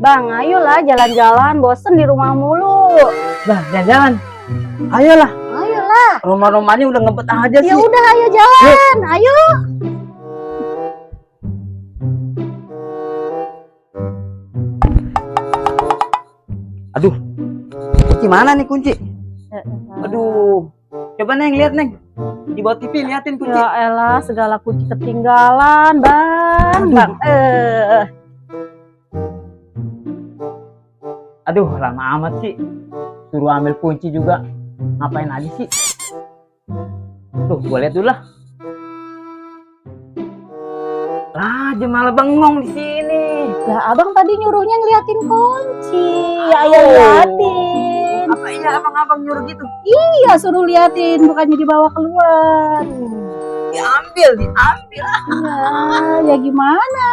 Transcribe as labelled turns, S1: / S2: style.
S1: Bang, ayolah jalan-jalan, bosen di rumah mulu.
S2: Bah, jalan-jalan. Ayolah,
S1: Ayolah.
S2: rumah-rumahnya udah ngebet aja
S1: Ya
S2: sih.
S1: udah ayo jalan. Ayo.
S2: Aduh, kunci mana nih kunci? Aduh, coba Neng lihat Neng. Di bawah TV liatin kunci.
S1: Ya elah, segala kunci ketinggalan, Bang.
S2: Aduh.
S1: Bang,
S2: Aduh, lama amat sih. Suruh ambil kunci juga. Ngapain aja sih? Tuh, gua lihat dulu lah. Lah, dia malah bengong di sini.
S1: Lah, abang tadi nyuruhnya ngeliatin kunci.
S2: Aduh.
S1: Ayo liatin.
S2: Apa iya abang-abang nyuruh gitu?
S1: Iya, suruh liatin, bukannya dibawa keluar.
S2: Diambil, diambil.
S1: Ya gimana?